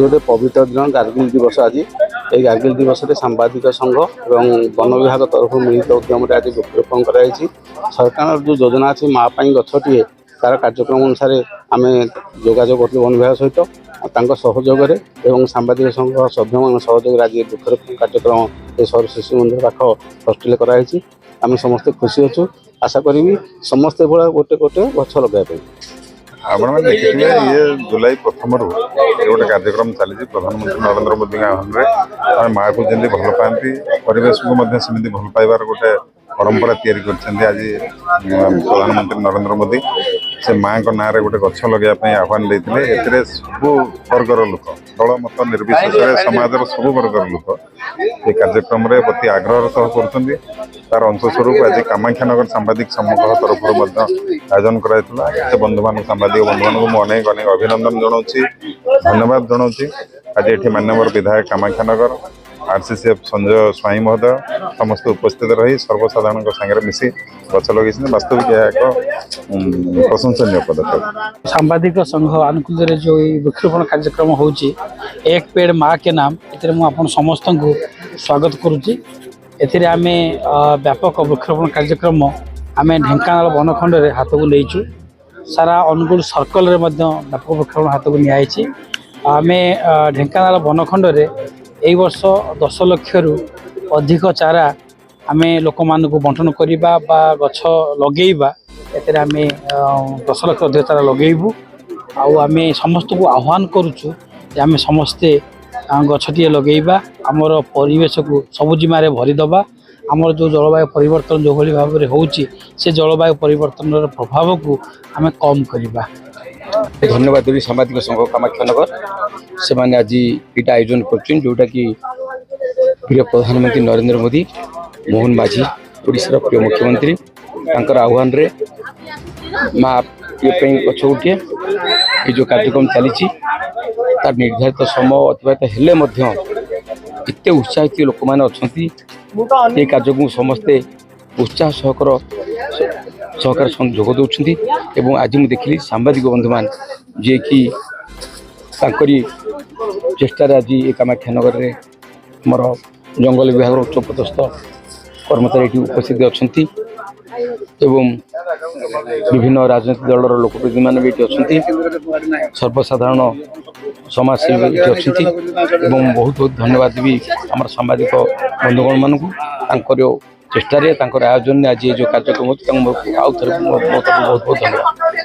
ଗୋଟେ ପବିତ୍ର ଦିନ, କାର୍ଗିଲ ଦିବସ ଆଜି। ଏହି କାର୍ଗିଲ ଦିବସରେ ସାମ୍ବାଦିକ ସଂଘ ଏବଂ ବନ ବିଭାଗ ତରଫରୁ ମିଳିତ ଉଦ୍ୟମରେ ଆଜି ବୃକ୍ଷରୋପଣ କରାଯାଇଛି। ସରକାରଙ୍କର ଯେଉଁ ଯୋଜନା ଅଛି, ମା ପାଇଁ ଗଛଟିଏ, ତାର କାର୍ଯ୍ୟକ୍ରମ ଅନୁସାରେ ଆମେ ଯୋଗାଯୋଗ କରୁଥିଲୁ ବନ ବିଭାଗ ସହିତ। ଆଉ ତାଙ୍କ ସହଯୋଗରେ ଏବଂ ସାମ୍ବାଦିକ ସଂଘ ସଭ୍ୟମାନଙ୍କ ସହଯୋଗରେ ଆଜି ବୃକ୍ଷରୋପଣ କାର୍ଯ୍ୟକ୍ରମ ଏ ସରୁ ଶିଶୁ ମନ୍ଦିର ପାଖ ହଷ୍ଟେଲରେ କରାଯାଇଛି। ଆମେ ସମସ୍ତେ ଖୁସି ଅଛୁ। ଆଶା କରିବି ସମସ୍ତେ ଭଳିଆ ଗୋଟେ ଗୋଟେ ଗଛ ଲଗାଇବା ପାଇଁ। ଆପଣମାନେ ଦେଖିଥିବେ, ଇଏ ଜୁଲାଇ 1ରୁ ଏ ଗୋଟେ କାର୍ଯ୍ୟକ୍ରମ ଚାଲିଛି। ପ୍ରଧାନମନ୍ତ୍ରୀ ନରେନ୍ଦ୍ର ମୋଦିଙ୍କ ଆହ୍ୱାନରେ ଆମେ ମାଆକୁ ଯେମିତି ଭଲ ପାଆନ୍ତି, ପରିବେଶକୁ ମଧ୍ୟ ସେମିତି ଭଲ ପାଇବାର ଗୋଟେ ପରମ୍ପରା ତିଆରି କରିଛନ୍ତି ଆଜି ପ୍ରଧାନମନ୍ତ୍ରୀ ନରେନ୍ଦ୍ର ମୋଦି। ସେ ମାଆଙ୍କ ନାଁରେ ଗୋଟେ ଗଛ ଲଗାଇବା ପାଇଁ ଆହ୍ୱାନ ଦେଇଥିଲେ। ଏଥିରେ ସବୁ ବର୍ଗର ଲୋକ, ଦଳ ମତ ନିର୍ବିଶେଷରେ ସମାଜର ସବୁ ବର୍ଗର ଲୋକ ଏ କାର୍ଯ୍ୟକ୍ରମରେ ଅତି ଆଗ୍ରହର ସହ କରୁଛନ୍ତି। ତାର ଅଂଶ ସ୍ୱରୂପ ଆଜି କାମାକ୍ଷାନଗର ସାମ୍ବାଦିକ ସଂଘ ତରଫରୁ ମଧ୍ୟ ଆୟୋଜନ କରାଯାଇଥିଲା। ସେ ବନ୍ଧୁମାନଙ୍କୁ, ସାମ୍ବାଦିକ ବନ୍ଧୁମାନଙ୍କୁ ମୁଁ ଅନେକ ଅନେକ ଅଭିନନ୍ଦନ ଜଣାଉଛି, ଧନ୍ୟବାଦ ଜଣାଉଛି। ଆଜି ଏଠି ମାନ୍ୟବର ବିଧାୟକ କାମାକ୍ଷାନଗର, ଆରସିସିଏଫ୍ ସଞ୍ଜୟ ସ୍ୱାଇଁ ମହୋଦୟ ସମସ୍ତେ ଉପସ୍ଥିତ ରହି ସର୍ବସାଧାରଣଙ୍କ ସାଙ୍ଗରେ ମିଶି ଗଛ ଲଗେଇଛନ୍ତି। ବାସ୍ତବିକ ଏହା ଏକ ପ୍ରଶଂସନୀୟ ପଦକ୍ଷେପ। ସାମ୍ବାଦିକ ସଂଘ ଆନୁକୂଲ୍ୟରେ ଯେଉଁ ଏଇ ବୃକ୍ଷରୋପଣ କାର୍ଯ୍ୟକ୍ରମ ହେଉଛି, "ଏକ ପେଡ଼ ମା କେ ନାମ", ଏଥିରେ ମୁଁ ଆପଣ ସମସ୍ତଙ୍କୁ ସ୍ୱାଗତ କରୁଛି। ଏଥିରେ ଆମେ ବ୍ୟାପକ ବୃକ୍ଷରୋପଣ କାର୍ଯ୍ୟକ୍ରମ ଆମେ ଢେଙ୍କାନାଳ ବନଖଣ୍ଡରେ ହାତକୁ ନେଇଛୁ। ସାରା ଅନୁଗୁଳ ସର୍କଲରେ ମଧ୍ୟ ବ୍ୟାପକ ବୃକ୍ଷରୋପଣ ହାତକୁ ନିଆହେଇଛି। ଆମେ ଢେଙ୍କାନାଳ ବନଖଣ୍ଡରେ ଏଇ ବର୍ଷ 10 ଲକ୍ଷରୁ ଅଧିକ ଚାରା ଆମେ ଲୋକମାନଙ୍କୁ ବଣ୍ଟନ କରିବା ବା ଗଛ ଲଗେଇବା। ଏଥିରେ ଆମେ 10 ଲକ୍ଷ ଅଧିକ ଚାରା ଲଗେଇବୁ। ଆଉ ଆମେ ସମସ୍ତଙ୍କୁ ଆହ୍ୱାନ କରୁଛୁ ଯେ ଆମେ ସମସ୍ତେ ଗଛଟିଏ ଲଗେଇବା, ଆମର ପରିବେଶକୁ ସବୁଜିମାରେ ଭରିଦେବା। ଆମର ଯେଉଁ ଜଳବାୟୁ ପରିବର୍ତ୍ତନ ଯେଉଁଭଳି ଭାବରେ ହେଉଛି, ସେ ଜଳବାୟୁ ପରିବର୍ତ୍ତନର ପ୍ରଭାବକୁ ଆମେ କମ୍ କରିବା। ଧନ୍ୟବାଦ ଦେବି ସାମ୍ବାଦିକ ସଂଘ କାମାକ୍ଷାନଗର। ସେମାନେ ଆଜି ଏଇଟା ଆୟୋଜନ କରୁଛନ୍ତି, ଯେଉଁଟାକି ପ୍ରିୟ ପ୍ରଧାନମନ୍ତ୍ରୀ ନରେନ୍ଦ୍ର ମୋଦି, ମୋହନ ମାଝୀ, ଓଡ଼ିଶାର ପ୍ରିୟ ମୁଖ୍ୟମନ୍ତ୍ରୀ, ତାଙ୍କର ଆହ୍ୱାନରେ ମା ପ୍ରିୟ ପାଇଁ ଗଛ ଗୋଟିଏ ଏ ଯେଉଁ କାର୍ଯ୍ୟକ୍ରମ ଚାଲିଛି, ତାର ନିର୍ଦ୍ଧାରିତ ସମୟ ଅତିବାହିତ ହେଲେ ମଧ୍ୟ ଏତେ ଉତ୍ସାହିତ ଲୋକମାନେ ଅଛନ୍ତି। ଏ କାର୍ଯ୍ୟକୁ ସମସ୍ତେ ଉତ୍ସାହ ସହକାରେ ଯୋଗ ଦେଉଛନ୍ତି। ଏବଂ ଆଜି ମୁଁ ଦେଖିଲି ସାମ୍ବାଦିକ ବନ୍ଧୁମାନେ, ଯିଏକି ତାଙ୍କରି ଚେଷ୍ଟାରେ ଆଜି ଏ କାମାକ୍ଷାନଗରରେ ଆମର ଜଙ୍ଗଲ ବିଭାଗର ଉଚ୍ଚପଦସ୍ଥ କର୍ମଚାରୀ ଏଠି ଉପସ୍ଥିତ ଅଛନ୍ତି ଏବଂ ବିଭିନ୍ନ ରାଜନୈତିକ ଦଳର ଲୋକପ୍ରତିନିଧିମାନେ ବି ଏଠି ଅଛନ୍ତି, ସର୍ବସାଧାରଣ ସମାଜସେବୀ ଏଠି ଅଛନ୍ତି। ଏବଂ ବହୁତ ବହୁତ ଧନ୍ୟବାଦ ଦେବି ଆମର ସାମ୍ବାଦିକ ବନ୍ଧୁଗଣମାନଙ୍କୁ। ତାଙ୍କର ଚେଷ୍ଟାରେ, ତାଙ୍କର ଆୟୋଜନରେ ଆଜି ଏ ଯେଉଁ କାର୍ଯ୍ୟକ୍ରମ ହେଉଛି, ତାଙ୍କୁ ଆଉ ଥରେ ମୋ ତରଫରୁ ବହୁତ ବହୁତ ଧନ୍ୟବାଦ।